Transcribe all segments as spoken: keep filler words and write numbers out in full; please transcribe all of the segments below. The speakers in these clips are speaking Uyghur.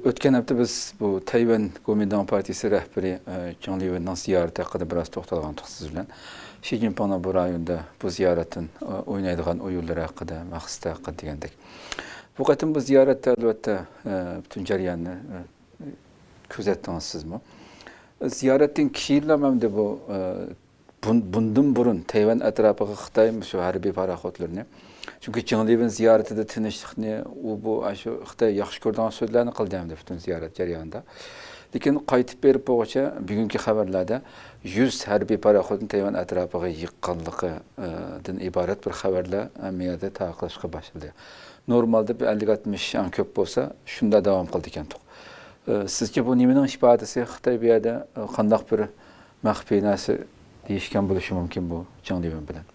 ئۆتكەن ھەپتە بىز بۇ تەيۋەن گومىنداڭ پارتىيىسى رەھبىرى، ئە، چېڭ لىۋېننىڭ زىيارىتى ھەققىدە بىراز توختالغانتۇق سىز بىلەن. شى جىنپىڭنىڭ بۇ رايوندا بۇ زىيارەتتىن، ئە، ئوينايدىغان ئويۇنلىرى ھەققىدە، مەقسىتى ھەققىدە دېگەندەك. بۇ قېتىم بۇ زىيارەتتە، ئەلۋەتتە، ئە، پۈتۈن جەرياننى، ئە، كۆزەتتىڭىز سىزمۇ. زىيارەتتىن كېيىنلا ئەمدى بۇ، ئە، بۇن-، بۇندىن بۇرۇن تەيۋەن ئەتراپىغا خىتاي مۇشۇ ھەربىي پاراخوتلىرىنى، چۈنكى جېڭ لىۋېن زىيارىتىدە تىنچلىقنى ئۇ بۇ، ئاشۇ خىتاي ياخشى كۆرىدىغان سۆزلەرنى قىلدى ئەمدى پۈتۈن زىيارەت جەريانىدا. لېكىن قايتىپ بېرىپ بولغۇچە بۈگۈنكى خەۋەرلەردە يۈز ھەربىي پاراخوتنى تەيۋەن ئەتراپىغا يىغقانلىقى، ئە، دىن ئىبارەت بىر خەۋەرلەر ھەممە يەردە تارقىلىشقا باشلىدى. نورمالدا بىر ئەللىك ئاتمىش ئەڭ كۆپ بولسا، شۇنداق داۋام قىلىدىكەنتۇق. ئە، سىزچە بۇ نېمىنىڭ ئىپادىسى؟ خىتاي بۇ يەردە، ئە، قانداق بىر مەخپىي نەرسە دېيىشكەن بولۇشى مۇمكىن بۇ جېڭ لىۋېن بىلەن.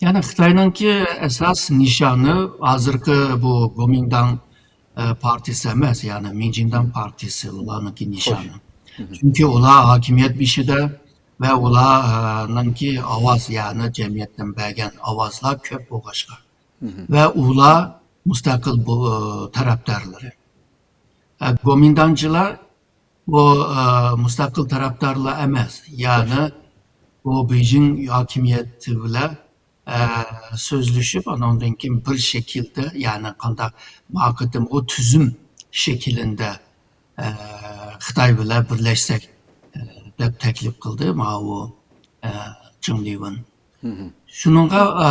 يەنى خىتاينىڭكى ئاساس نىشانى ھازىرقى بۇ گومىنداڭ، ئە، پارتىيىسى ئەمەس، يەنى مىنجىنداڭ پارتىيىسى ئۇلارنىڭكى نىشانى. چۈنكى ئۇلار ھاكىمىيەت بېشىدا ۋە ئۇلارنىڭكى ئاۋاز، يەنى جەمئىيەتتىن بەرگەن ئاۋازلار كۆپ بولغاچقا. ۋە ئۇلار مۇستەقىل بۇ، تەرەپدارلىرى. ئە، گومىنداڭچىلار بۇ، ئە، مۇستەقىل تەرەپدارلار ئەمەس. يەنى بۇ بېيجىڭ ھاكىمىيىتى بىلەن، ئە، سۆزلىشىپ، ئانىڭدىن كېيىن بىر شەكىلدە، يەنى قانداق ما قېتىمقى تۈزۈم شەكلىندە، ئە، خىتاي بىلەن بىرلەشسەك، ئە، دەپ تەكلىپ قىلدى ماۋۇ، ئە، جېڭ لىۋېن. شۇنىڭغا، ئە،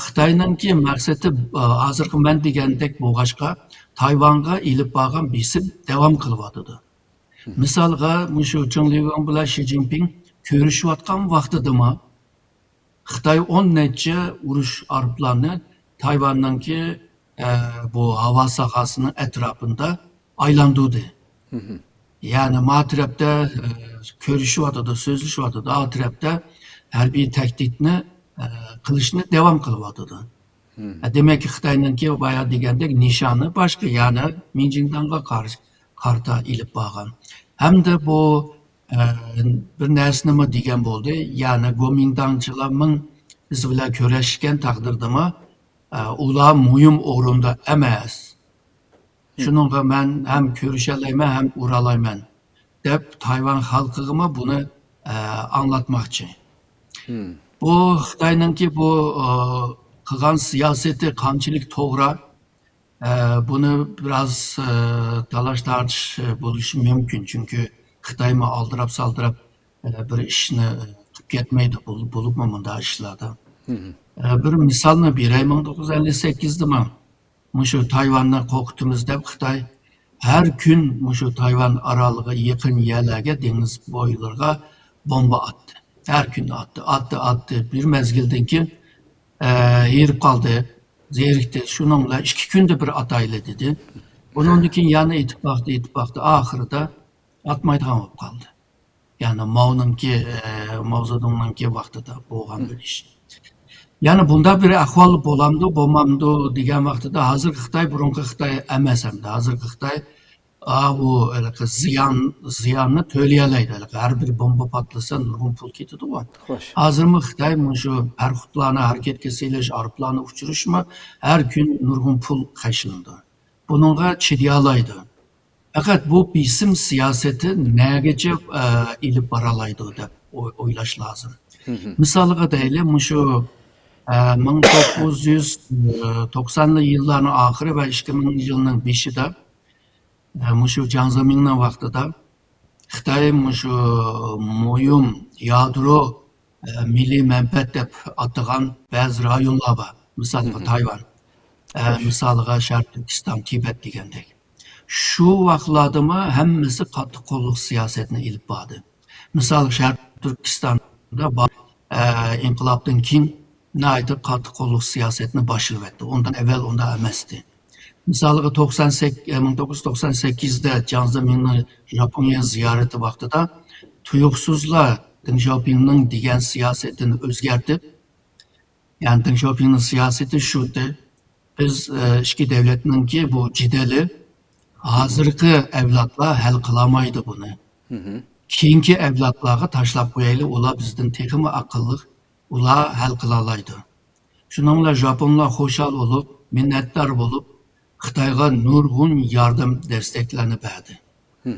خىتاينىڭكى مەقسىتى، ئە، ھازىرقى مەن دېگەندەك بولغاچقا، تايۋانغا ئېلىپ بارغان بېسىم داۋام قىلىۋاتىدۇ. مىسالغا، مۇشۇ جېڭ لىۋېن بىلەن شى جىنپىڭ كۆرۈشۈۋاتقان ۋاقتىدىمۇ خىتاي ئون نەچچە ئۇرۇش ئايروپىلانى تايۋاننىڭكى، ئە، بۇ ھاۋا ساھەسىنىڭ ئەتراپىندا ئايلاندۇردى. يەنى ما تەرەپتە، ئە، كۆرۈشۈۋاتىدۇ، سۆزلىشىۋاتىدۇ، ئا تەرەپتە ھەربىي تەھدىتنى، ئە، قىلىشنى داۋام قىلىۋاتىدۇ. ئە، دېمەك، خىتاينىڭكى بايا دېگەندەك نىشانى باشقا، يەنى مىنجىنداڭغا قارشى، قارىتا ئېلىپ بارغان. ھەمدە بۇ، ئە، بىر نەرسىنىمۇ دېگەن بولدى، يەنى گومىنداڭچىلار مىڭ بىز بىلەن كۆرۈشكەن تەقدىردىمۇ، ئە، ئۇلار مۇھىم ئورۇندا ئەمەس. شۇنىڭغا مەن ھەم كۆرۈشەلەيمەن، ھەم ئۇرالايمەن، دەپ تايۋان خەلقىگىمۇ بۇنى، ئە، ئاڭلاتماقچى. بۇ خىتاينىڭكى بۇ، ئە، قىلغان سىياسىتى قانچىلىك توغرا، ئە، بۇنى بىراز، ئە، تالاش-تارتىش، ئە، بولۇشى مۇمكىن. چۈنكى خىتايمۇ ئالدىراپ-سالدىراپ، ئە، بىر ئىشنى، ئە، قىلىپ كەتمەيدۇ، بول-، بولۇپمۇ مۇنداق ئىشلاردا. ئە، بىر مىسالنى بېرەي، مىڭ توققۇز يۈز ئەللىك سەككىزدىمۇ مۇشۇ تايۋاننى قورقۇتىمىز دەپ خىتاي ھەر كۈن مۇشۇ تايۋان ئارالىغا يېقىن يەرلەرگە، دېڭىز بويلىرىغا بومبا ئاتتى. ھەر كۈنى ئاتتى، ئاتتى، ئاتتى. بىر مەزگىلدىن كېيىن، ئە، ھېرىپ قالدى، زېرىكتى. شۇنىڭ بىلەن ئىككى كۈندە بىر ئاتايلى دېدى. ئۇنىڭدىن كېيىن يەنە ئېتىپ باقتى، ئېتىپ باقتى. ئاخىرىدا ئاتمايدىغان بولۇپ قالدى. يەنى ماۋنىڭكى، ئە، ماۋزېدۇڭنىڭكى ۋاقتىدا بولغان بىر ئىش. يەنى بۇنداق بىر ئەھۋال بولامدۇ، بولمامدۇ دېگەن ۋاقتىدا، ھازىرقى خىتاي بۇرۇنقى خىتاي ئەمەس ئەمدى. ھازىرقى خىتاي، ئا، ئۇ ھېلىقى زىيان، زىياننى تۆلىيەلەيدۇ. ھېلىقى ھەر بىر بومبا پارتلىسا نۇرغۇن پۇل كېتىدىغۇ. خوش. ھازىرمۇ خىتاي مۇشۇ پاراخوتلارنى ھەرىكەتكە سېلىش، ئايروپىلاننى ئۇچۇرۇشمۇ ھەر كۈن نۇرغۇن پۇل خەجلىنىدۇ. بۇنىڭغا چىدىيالايدۇ. پەقەت بۇ بېسىم سىياسىتى نەگىچە، ئە، ئېلىپ بارالايدۇ دەپ ئوي-، ئويلاش لازىم. مىسالغا دەيلى، مۇشۇ، ئە، مىڭ توققۇز يۈز توقسانلى يىللارنىڭ ئاخىرى ۋە ئىككى مىڭىنچى يىلنىڭ بېشىدا، ئە، مۇشۇ جياڭ زېمىننىڭ ۋاقتىدا خىتاي مۇشۇ مۇھىم يادرو، ئە، مىللىي مەنپەئەت دەپ ئاتىغان بەزى رايونلار بار. مىسالغا، تايۋان، ئە، مىسالغا، شەرقىي تۈركىستان، تىبەت دېگەندەك. شۇ ۋاقىتلاردىمۇ ھەممىسى قاتتىق قوللۇق سىياسەتنى ئېلىپ باردى. مىسال، شەرقىي تۈركىستاندا بار، ئە، ئىنقىلابتىن كېيىن ناھايىتى قاتتىق قوللۇق سىياسەتنى باشلىۋەتتى. ئۇندىن ئەۋۋەل ئۇنداق ئەمەستى. مىسالغا، توقسان سەككىز، مىڭ توققۇز يۈز توقسان سەككىزدە جياڭ زېمىننىڭ ياپونىيە زىيارىتى ۋاقتىدا تۇيۇقسىزلا دېڭ شياۋپىڭنىڭ دېگەن سىياسىتىنى ئۆزگەرتىپ، يەنى دېڭ شياۋپىڭنىڭ سىياسىتى شۇتى، بىز، ئە، ئىككى دۆلەتنىڭكى بۇ جېدىلى ھازىرقى ئەۋلادلار ھەل قىلالمايدۇ بۇنى. كېيىنكى ئەۋلادلارغا تاشلاپ قويايلى، ئۇلار بىزدىن تېخىمۇ ئەقىللىق، ئۇلار ھەل قىلالايدۇ. شۇنىڭ بىلەن ژاپونلار خۇشال بولۇپ، مىننەتدار بولۇپ، خىتايغا نۇرغۇن ياردەم دەستەكلەرنى بەردى.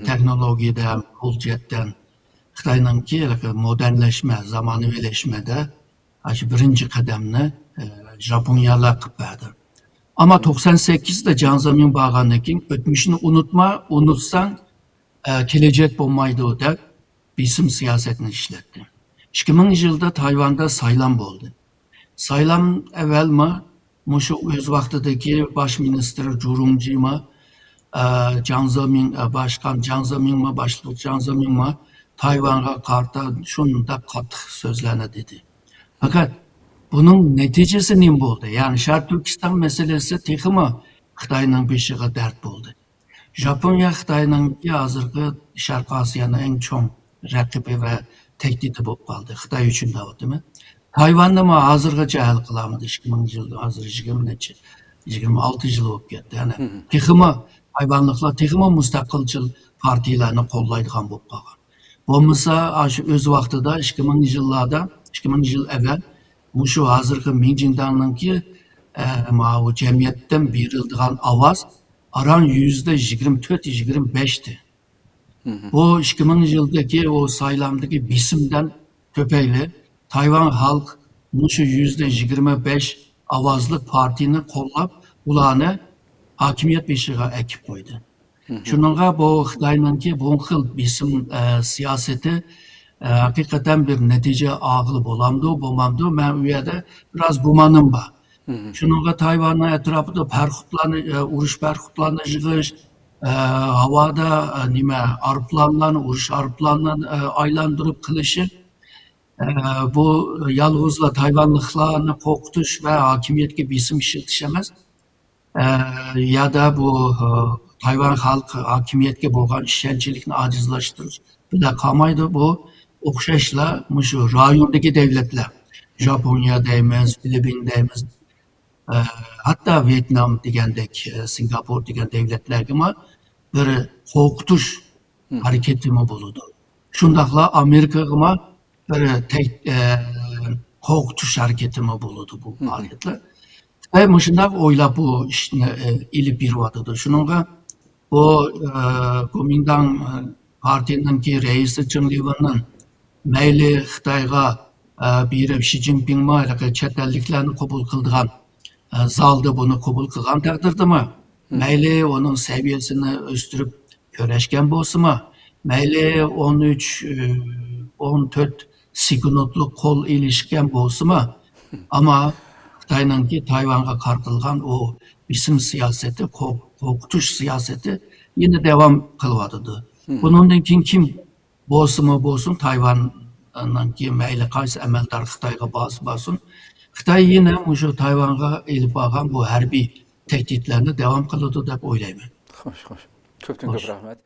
تېخنولوگىيەدە، پۇل جەھەتتىن خىتاينىڭكى مودېرنلەشمە، زامانىۋىلەشمىدە ئاشۇ بىرىنچى قەدەمنى، ئە، ژاپونىيەلەر قىلىپ بەردى. ئەمما توقسان سەككىزدە جياڭ زېمىڭ بارغاندىن كېيىن، ئۆتمۈشنى ئۇنتۇما، ئۇنتۇساڭ، ئە، كېلەچەك بولمايدۇ دەپ، بېسىم سىياسەتنى ئىشلەتتى. ئىككى مىڭىنچى يىلدا تايۋاندا سايلام بولدى. سايلام ئەۋەلمۇ مۇشۇ ئۆز ۋاقتىدىكى باش مىنىستىر جۇرۇڭجىمۇ، ئە، جياڭ زېمىڭ، ئە، باشقان جياڭ زېمىڭمۇ، باشلىق جياڭ زېمىڭمۇ تايۋانغا قارىتا شۇنداق قاتتىق سۆزلەرنى دېدى. پەقەت بۇنىڭ نەتىجىسى نېمە بولدى؟ يەنى شەرقىي تۈركىستان مەسىلىسى تېخىمۇ خىتاينىڭ بېشىغا دەرد بولدى. ژاپونىيە خىتاينىڭكى ھازىرقى شەرقىي ئاسىيانىڭ ئەڭ چوڭ رەقىبى ۋە تەھدىتى بولۇپ قالدى. خىتاي ئۈچۈن دەۋاتىمەن. تايۋاننىمۇ ھازىرغىچە ھەل قىلالمىدى. ئىككى مىڭىنچى يىل، ھازىر يىگىرمە نەچچە، يىگىرمە ئالتە يىل بولۇپ كەتتى. يەنى تېخىمۇ تايۋانلىقلار تېخىمۇ مۇستەقىلچىل پارتىيەلەرنى قوللايدىغان بولۇپ قالغان. بولمىسا، ئاشۇ ئۆز ۋاقتىدا ئىككى مىڭىنچى يىللاردا، ئىككى مىڭىنچى يىل ئەۋەل مۇشۇ ھازىرقى مىڭجىنداڭنىڭكى، ئە، ماۋۇ جەمئىيەتتىن بېرىلىدىغان ئاۋاز ئاران يۈزدە يىگىرمە تۆت، يىگىرمە بەشتى. بۇ ئىككى مىڭىنچى يىلدىكى ئۇ سايلامدىكى بېسىمدىن تۈپەيلى تايۋان خەلق مۇشۇ يۈزدە يىگىرمە بەش ئاۋازلىق پارتىيەنى قوللاپ، ئۇلارنى ھاكىمىيەت بېشىغا ئەكىپ قويدى. شۇنىڭغا بۇ خىتاينىڭكى بۇ خىل بېسىم، ئە، سىياسىتى، ئە، ھەقىقەتەن بىر نەتىجە ئالغىلى بولامدۇ، بولمامدۇ، مەن ئۇ يەردە بىراز گۇمانىم بار. شۇنىڭغا تايۋاننىڭ ئەتراپىدا پارخودلارنى، ئە، ئۇرۇش پارخودلارنى يىغىش، ئە، ھاۋادا، ئە، نېمە، ئايروپىلانلارنى، ئۇرۇش ئايروپىلانلىرىنى، ئە، ئايلاندۇرۇپ قىلىشى، ئە، بۇ يالغۇزلا تايۋانلىقلارنى قورقۇتۇش ۋە ھاكىمىيەتكە بېسىم ئىشلىتىش ئەمەس. ئە، يادا بۇ، ئە، تايۋان خەلق ھاكىمىيەتكە بولغان ئىشەنچلىكنى ئاجىزلاشتۇرۇش بىلەن قالمايدۇ. بۇ ئوخشاشلا مۇشۇ رايوندىكى دەۋلەتلەر، ژاپونىيە دەيمىز، فىلىپپىن دەيمىز، ئە، ھەتتا ۋيېتنام دېگەندەك، ئە، سىنگاپور دېگەن دەۋلەتلەرگىمۇ بىر قورقۇتۇش ھەرىكىتىمۇ بولىدۇ. شۇنداقلا ئامېرىكىغىمۇ بىر تەك-، ئە، قورقۇتۇش ھەرىكىتىمۇ بولىدۇ بۇ پائالىيەتلەر. خىتاي مۇشۇنداق ئويلاپ بۇ ئىشنى، ئە، ئېلىپ بېرىۋاتىدۇ. شۇنىڭغا بۇ، ئە، گومىنداڭ، ئە، پارتىيىنىڭكى رەئىسى جېڭ لىۋېننىڭ مەيلى خىتايغا، ئە، بېرىپ شى جىنپىڭمۇ ھېلىقى چەت ئەللىكلەرنى قوبۇل قىلىدىغان، ئە، زالدا بۇنى قوبۇل قىلغان تەقدىردىمۇ، مەيلى ئۇنىڭ سەۋىيەسىنى ئۆستۈرۈپ كۆرۈشكەن بولسىمۇ، مەيلى ئون ئۈچ، ئون تۆت سېكۇنتلۇق قول ئېلىشكەن بولسىمۇ، ئەمما خىتاينىڭكى تايۋانغا قارىتىلغان ئۇ بېسىم سىياسىتى، قو-، قورقۇتۇش سىياسىتى يەنە داۋام قىلىۋاتىدۇ. بۇنىڭدىن كېيىن كىم بولسىمۇ بولسۇن، تايۋاننىڭكى مەيلى قايسى ئەمەلدار خىتايغا بارسا بارسۇن، خىتاي يەنە مۇشۇ تايۋانغا ئېلىپ بارغان بۇ ھەربىي تەھدىتلەرنى داۋام قىلىدۇ دەپ ئويلايمەن. خوش، خوش. كۆپتىن كۆپ رەھمەت.